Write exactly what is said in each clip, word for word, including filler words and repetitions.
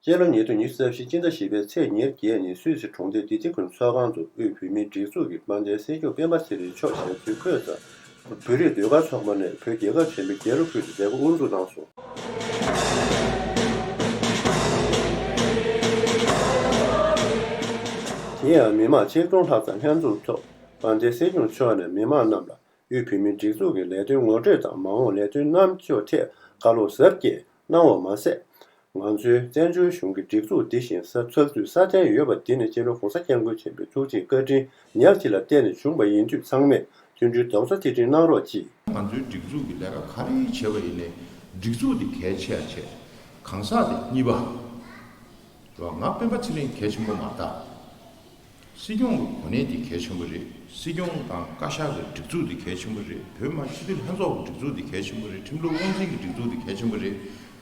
སྤྱི་ལོ་ཉིས་སྟོང་ཉི་ཤུ་རྩ་བཞི་སྤྱི་ཟླ་བཞི་པའི་ཚེས་ཉེར་བརྒྱད་ཉིན་སུད་སི་གྲོང་སྡེ་དི་ཏི་ཁུན་ཚོགས་ཁང་དུ་དབུས་བོད་མིའི་སྒྲིག་འཛུགས་ཀྱི་དཔལ་ལྡན་སྲིད་སྐྱོང་སྤེན་པ་ཚེ་རིང་མཆོག་ཞལ་གསོལ་འཁོད་ཙང་། བོད་རིགས་ཟློས་གར་ཚོགས་པ་ནས་བོད་རྒྱལ་ཁབ་ཆེན་པོའི་རྒྱལ་གླུ་ཕུལ་ཏེ་མཛད་སྒོ་དབུ་འཛུགས་གནང་སོང་། དེ་ཡང་མི་མང་ཆིག་སྟོང་ལྷག་ཙམ་ལྷན་འཛོམས་ཐོག་དཔལ་ལྡན་སྲིད་སྐྱོང་མཆོག་ནས་མི་མང་རྣམས་ལ་དབུས་བོད་མིའི་སྒྲིག་འཛུགས་ཀྱི་ལས་དོན་ངོ་སྤྲོད་དང་མ་འོངས་ལས་དོན་རྣམ་དག་ཐད་བཀའ་སློབ་གཟབ་རྒྱས་གནང་བ་མ་ཟད། ང་ཚོའི་བཙན་བྱོལ་གཞུང་གི་སྒྲིག་འཛུགས་འདི་བཞིན་ས་ཚགས་ཚུད་སྲ་བརྟན་ཡོད་པ་འདི་ནི་སྤྱི་ནོར་༸གོང་ས་༸སྐྱབས་མགོན་ཆེན་པོའི་ཐུགས་རྗེ་བཀའ་དྲིན་ཉག་གཅིག་ལ་བརྟེན་ནས་བྱུང་བ་ཡིན་དུས། ཚང་མས་མཐུན་སྒྲིལ་རྡོག་རྩ་མཐུན་སྒྲིལ་གནང་རོགས་གྱིས། ང་ཚོའི་སྒྲིག་འཛུགས་ཀྱི་ལས་ཀ་ག་རེ་བྱས་པ་ཡིན་ནའི་སྒྲིག་འཛུགས་འདི་གལ་ཆེ་བ་བྱས། གང་ཟག་དེ་གཉིས་པ། རེད་བ། ང་སྤེན་པ་ཚེ་རིང་གལ་ཆེན་པོ་མ་རེད་ད། སྲིད་སྐྱོང་གི་གོ་གནས་འདི་གལ་ཆེན་པོ་རེད། སྲིད་སྐྱོང་དང་བཀའ་ཤག་གི་སྒྲིག་འཛུགས་འདི་གལ་ཆེན་པོ་རེད། བོད་མི་མང་སྤྱི་འཐུས་ལྷན་ཚོགས་ཀྱི་སྒྲིག་འཛུགས་འདི་གལ་ཆེན་པོ་རེད། ཁྲིམས་ལུགས་དབང་འཛིན་གྱི་སྒྲིག་འཛུགས་འདི་གལ་ཆེན་པོ་རེད།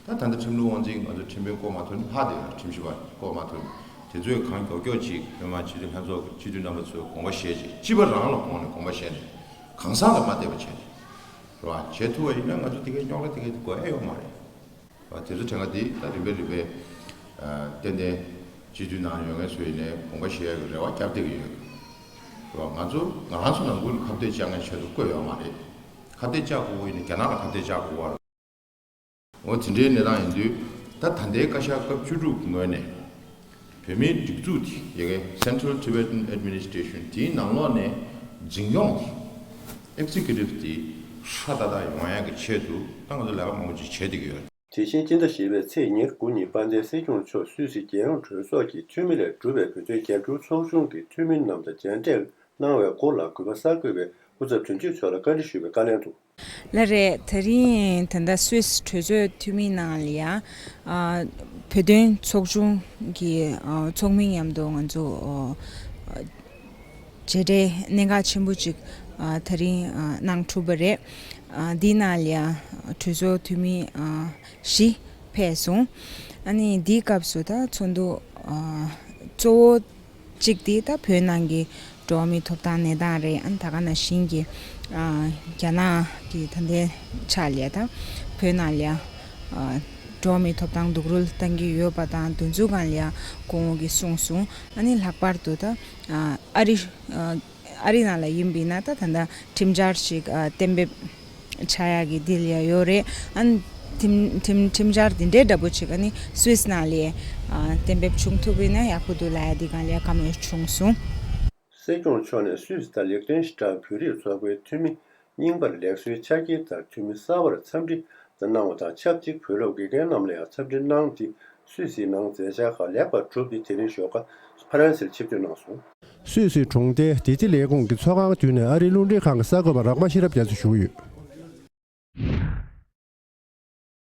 ད་ད་ལྟ་ཁྲིམས་ལུགས་དབང་འཛིན་ང་ཚོ་ཁྲིམས་དཔོན་བསྐོ་མ་ཐུབ་ན་ལྷག་དེ་ལ་ཁྲིམས་ཞིབ་པ་བསྐོ་མ་ཐུབ་ན། དེ་ཚོས་གང་མགྱོགས་མགྱོགས་ཅིག་བོད་མི་མང་སྤྱི་འཐུས་ལྷན་ཚོགས་ཀྱི་སྤྱི་འཐུས་རྣམ་པ་ཚོས་དགོངས་པ་བཞེས་ཅིག་སྤྱི་པ་རང་ལ་དགོངས་ནས་དགོངས་པ་བཞེས་ནས་གང་ཟག་ལ་མ་བལྟས་པ་བྱས་ནས། རེད་བ། བྱེད་ཐུབ་པ་ཡིན་ན་ང་ཚོ་དེ་གའི་རྙོག་དྲ་དེ་གའི་དགོས་ཡ་ཡོད་མ་རེད། དེ་ཚོ་དྲན་ག་དེ་ད་རིམ་པས་རིམ་པས། ཨ། ཏན་ཏན་སྤྱི་འཐུས་ནང་ཡོད་མཁན་ཚོ་ཡིན་ནའི་དགོངས་པ་བཞེས་ཡག་གི་རེ་བ་བརྒྱབ་བསྡད་ཀྱི་ཡོད། རེད་བ། ང་ཚོ་ང་རང་ཚོ་ནང་ཁུལ་ཁ་གཏད་བཅག་མཁན་ཆེད་དུ་བསྐོས་ཡོད་མ་རེད། ཁ་གཏད་བཅག་དགོས་ཀྱི་ཡིན་ན་རྒྱ་ནག་ལ་ཁ་གཏད་བཅག་དགོས་པ་རེད། འོ་དེ་འདྲའི་གནས་སྟངས་ཡིན་དུས། ད་ད་ལྟའི་བཀའ་ཤག་སྐབས་བཅུ་དྲུག་གི་ངོས་ནས། བོད་མིའི་སྒྲིག་འཛུགས་དེ་ཡ་གི་Central Tibetan Administration དེའི་ནང་ལོགས་ནས་འཛིན་སྐྱོང་དེ། Executive དེ་ཧྲ་ཏག་ཏག་ཡོང་ཡག་གི་ཆེད་དུ་ད་ང་ཚོ་ལས་ཀ་མང་པོ་ཅིག་བྱེད་བསྡད་ཀྱི་ཡོད། དེ་བཞིན་སྤྱི་ཟླ་བཞི་པའི་ཚེས་ཉེར་དགུ་ཉིན་དཔལ་ལྡན་སྲིད་སྐྱོང་མཆོག་སུད་སི་རྒྱལ་ཡོངས་གྲོས་ཚོགས་ཀྱི་འཐུས་མི་ལས་གྲུབ་པའི་བོད་དོན་རྒྱབ་སྐྱོར་ཚོགས་ཆུང་གི་འཐུས་མི་རྣམས་དང་མཇལ་འཕྲད་གནང་བའི་སྐོར་ལ་གུས་པ་གསར་འགོད་པས་སྐུ་ཚབ་དོན་གཅོད་མཆོག་ལ་བཀའ་འདྲི་ཞུས་པའི་བཀའ་ལན་དུ། ལགས་རེད། དེ་རིང་ད་ལྟ་སུད་སི་གྲོས་ཚོགས་འཐུས་མི་ནང་ལ་ཡ། ཨ། བོད་དོན་ཚོགས་ཆུང་གི་ཨ། ཚོགས་མི་མཉམ་དུ་ང་ཚོ་ཨ། མཇལ་འཕྲད་གནད་འགག་ཆེན་པོ་ཅིག་ཨ། དེ་རིང་ཨ། གནང་གྲུབ་པ་རེད། ཨ། འདིའི་ནང་ལ་ཡ་གྲོས་ཚོགས་འཐུས་མི་ཨ། བཞི་ཕེབས་སོང་། ཨ་ནི་འདིའི་སྐབས་སུ་ད་ཚོགས་འདུ་ཨ། གཙོ་བོ་གཅིག་དེ་ད་བོད་ནང་གི་འགྲོ་བ་མིའི་ཐོབ་ཐང་གནས་སྟངས་རེད། ཨ་ནི་ད་ག་ནང་བཞིན་གྱི་ཨ། རྒྱ་ནག་གི་ད་ལྟའི་ཆ་ལ་ད་བོད་ནང་ལ་ཨ། འགྲོ་བ་མིའི་ཐོབ་ཐང་སྡུག་རུལ་བཏང་གི་ཡོད་པ་དང་། དེ་ཚོའི་སྒང་ལ་སྐུ་ངོ་གིས་གསུངས་སོང་། ཨ་ནི་ལྷག་པར་དུ་ད་ཨ། ཨ་རི་ཨ། ཨ་རི་ནང་ལ་ཡིན་པ་ཡིན་ན་ད་ད་ལྟ་ཁྲིམས་འཆར་ཞིག་ཨ། གཏན་འབེབས་ཆགས་ཡག་གི་འདི་ལ་ཡ་ཡོད་རེད། ཨ་ནི་ཁྲིམས་ཁྲིམས་ཁྲིམས་འཆར་འདི་འདྲའི་འདྲ་པོ་ཅིག་ཨ་ནི་སུད་སི་ནང་ལ་ཨ། གཏན་འབེབས་བྱུང་ཐུབ་པ་ཡིན་ན་ཡག་པོ་འདུག་ལབ་ཡ་འདི་སྒང་ལ་ཡ་བཀའ་མོལ་བྱུང་སོང་། སྲིད་སྐྱོང་མཆོག་ནས་སུད་སི་དང་ལིག་ཏེན་ཤི་ཏན་བོད་རིགས་ཚོགས་པའི་འཐུས་མི་རྙིང་པར་ལེགས་གསོའི་ཆ་རྐྱེན་དང་འཐུས་མི་གསར་པར་འཚམས་འདྲི་གནང་བ་དང་ཆབས་ཅིག་བོད་སློབ་དགེ་རྒན་རྣམས་ལ་ཡང་འཚམས་འདྲི་གནང་སྟེ། སུད་སིའི་ནང་མཛད་འཆར་ཁག་ལེགས་པར་གྲུབ་སྟེ། དེ་རིང་ཞོགས་ཀ་ཧྥ་རན་སིར་ཆིབས་བསྒྱུར་གནང་སོང་། སུད་སིའི་གྲོང་སྡེ་དི་ཏི་ལས་ཁུངས་ཀྱི་ཚོགས་ཁང་བརྒྱུད་ནས་ཨ་རིའི་རླུང་འཕྲིན་ཁང་གི་གསར་འགོད་པ་རག་མ་ཤེས་རབ་རྒྱ་མཚོ་ཞུགས་ཡོད།